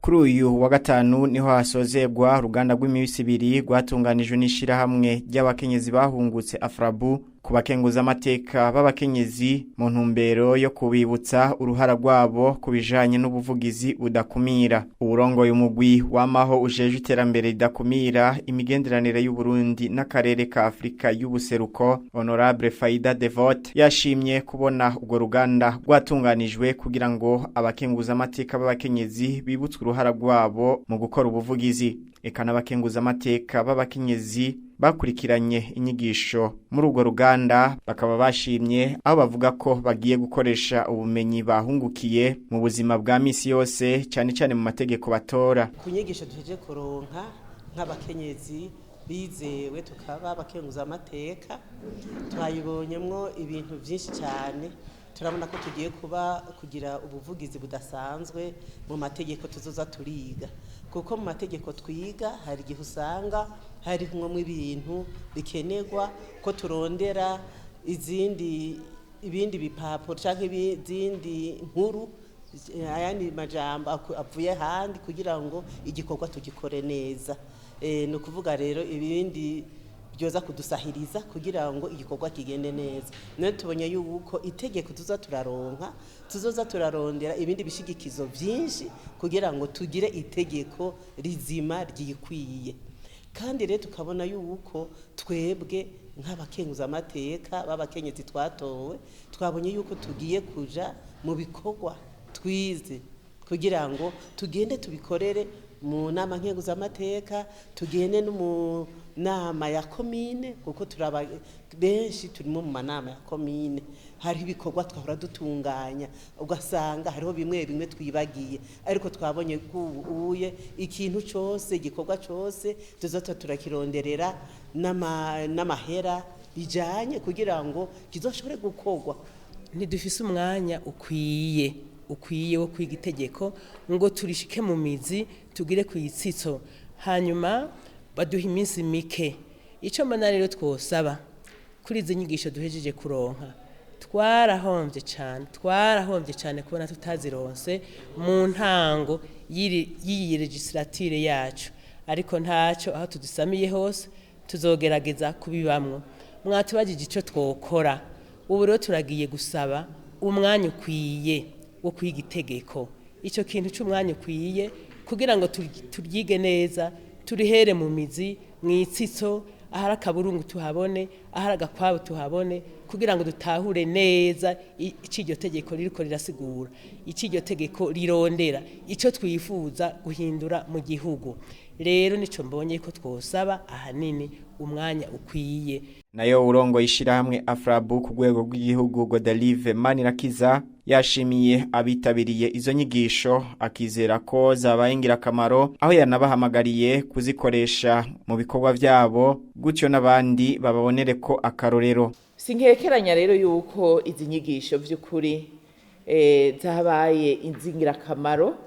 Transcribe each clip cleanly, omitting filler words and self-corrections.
Kuri uyu wa gatanu niho hasozerwa uruganda rw'iminsi ibiri rwatunganijwe n'ishirahamwe ry'abakenyezi bahungutse Afrabu ku bakenguza amateka b'abakenyezi mu ntumbero yo kubibutsa uruhara rwabo ku bijanye n'ubuvugizi budakumira. Uwurongoye umugwi wamaho ujeje iterambere ridakumira, imigenderanire y'u Burundi n'akarere ka Afrika y'ubuseruko, Honorable Faida Devote, yashimye kubona urwo ruganda rwatunganijwe kugira ngo abakenguza amateka b'abakenyezi bibutswe uruhara rwabo mu gukora ubuvugizi. Eka n'abakenguza amateka b'abakenyezi bakurikiranye inyigisho muri urwo ruganda bakaba bashimye, aho bavuga ko bagiye gukoresha ubumenyi bahungukiye mu buzima bwa misi yose, cyane cyane mu mategeko batora. Ku nyigisho duheje kuronka nk'abakenyezi bizewe tukaba abakenguza amateka, twayibonyemwo ibintu byinshi cyane. Turabona ko tugiye kuba kugira ubuvugizi budasanzwe mu mategeko tuzoza turiga, kuko mu mategeko twiga hari igihe usanga harimwo ibintu bikenerwa ko turondera izindi, ibindi bipapuro cyangwa izindi nkuru, ayandi majambo avuye ahandi kugira ngo igikorwa tugikore neza. Ni ukuvuga rero ibindi byoza kudusahiriza kugira ngo igikorwa kigende neza. None tubonye yuko itegeko tuza turaronka, tuzoza turarondera ibindi bishigikizo byinshi kugira ngo tugire itegeko rizima ryikwiye. Kandi rero tukabona yuko twebwe nk'abakenguzamateka b'abakenyezi twatowe, twabonye yuko tugiye kuja mu bikorwa twize kugira ngo tugende tubikorere mu nama nkenguzamateka, tugende no mu nama ya komine, kuko turaba benshi turimo mu manama ya komine. Hariho ibikorwa twahora dutunganya ugasanga hariho bimwe bimwe twibagiye, ariko twabonye ko ubuye ikintu cyose, igikorwa cyose tuzoza turakironderera n'amahera bijanye kugira ngo kizoshobore gukorwa. Ntidufise umwanya ukwiye wo kwiga itegeko ngo turishike mu mizi, tugire ku itsitso, hanyuma baduha iminsi mike. Icyo mbona rero twosaba kuri izi nyigisho duhejeje kuronka, twarahombye cyane, twarahombye cyane kubona tutazironse mu ntango y'iyi legislature yacu, ariko ntacyo, aho tudusamiye hose tuzogerageza kubibamwo. Mwatubajije icyo twokora. Ubu rero turagiye gusaba umwanya ukwiye wo kwiga itegeko, icyo kintu cy'umwanya ukwiye kugira ngo turyige neza, turihere mu mizi, mu itsitso, ahari akaburungu tuhabone, ahari agakwabu tuhabone, kugira ngo dutahure neza icyo iryo tegeko ririko rirasigura, icyo iryo tegeko rirondera, icyo twifuza guhindura mu gihugu. Rero nico mbonye ko twosaba ahanini umwanya ukwiye. Nayo urongo ishirahamwe Afrabu ku rwego rw'igihugu, Godelive Manirakiza, yashimiye abitabiriye izo nyigisho, akizera ko zabaye ingirakamaro, aho yanabahamagariye kuzikoresha mu bikorwa byabo, gutyo n'abandi bababonere ko akarorero. Sinkekeranya rero yuko izi nyigisho by'ukuri zabaye ingirakamaro,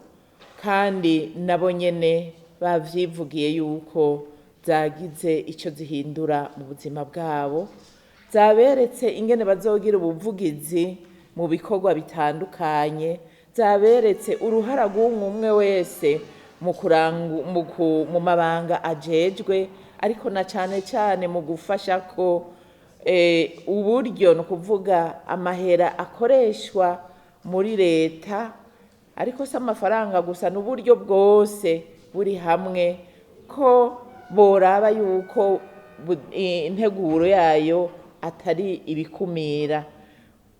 kandi nabo nyene bavyivugiye yuko zagize icyo zihindura mu buzima bwabo, zaberetse ingene bazogira ubuvugizi mu bikorwa bitandukanye, zaberetse uruhara rw'umwe umwe wese mu kurangu, mu ku, mu mabanga ajejwe, ariko na cane cane mu gufasha ko uburyo, no kuvuga amahera akoreshwa muri leta, ariko si amafaranga gusa, n'uburyo bwose buri hamwe, ko boraba yuko integuro yayo atari ibikumira,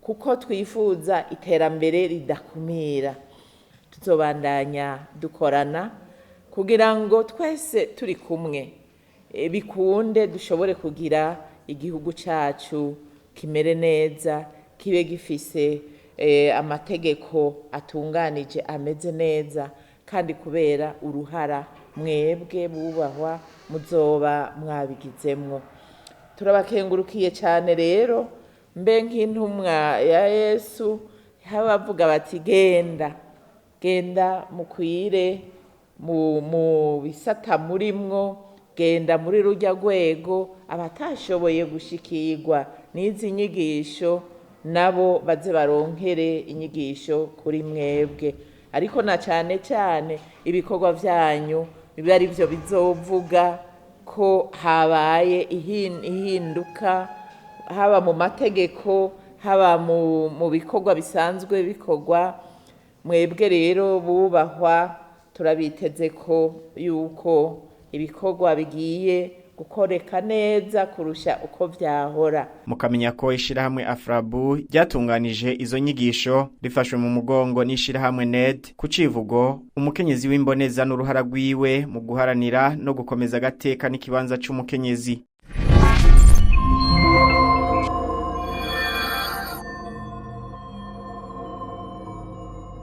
kuko twifuza iterambere ridakumira. Tuzobandanya dukorana kugira ngo twese turi kumwe, bikunde dushobore kugira igihugu cacu kimere neza, kibe gifise amategeko atunganije ameze neza, kandi kubera uruhara mwebwe bubahwa muzoba mwabigizemwo. Turabakengurukiye cyane rero, mbe nk'intumwa ya Yesu habavuga bati genda genda mukwire mu bisata murimwo, genda muri rujya rwego, abatashoboye gushikirwa n'izi nyigisho nabo baze baronkere inyigisho kuri mwebwe. Ariko na cyane cyane ibikorwa byanyu biba ari byo bizovuga ko habaye ihinduka, haba mu mategeko, haba mu bikorwa bisanzwe bikorwa. Mwebwe rero bubahwa, turabiteze ko yuko ibikorwa bigiye gukoreka neza kurusha uko vyahora. Mukamenya ko ishirahamwe Afrabu ryatunganije izo nyigisho rifashwe mu mugongo n'ishirahamwe NED ku civugo umukenyezi w'imboneza n'uruhara rwiwe mu guharanira no gukomeza agateka n'ikibanza c'umukenyezi.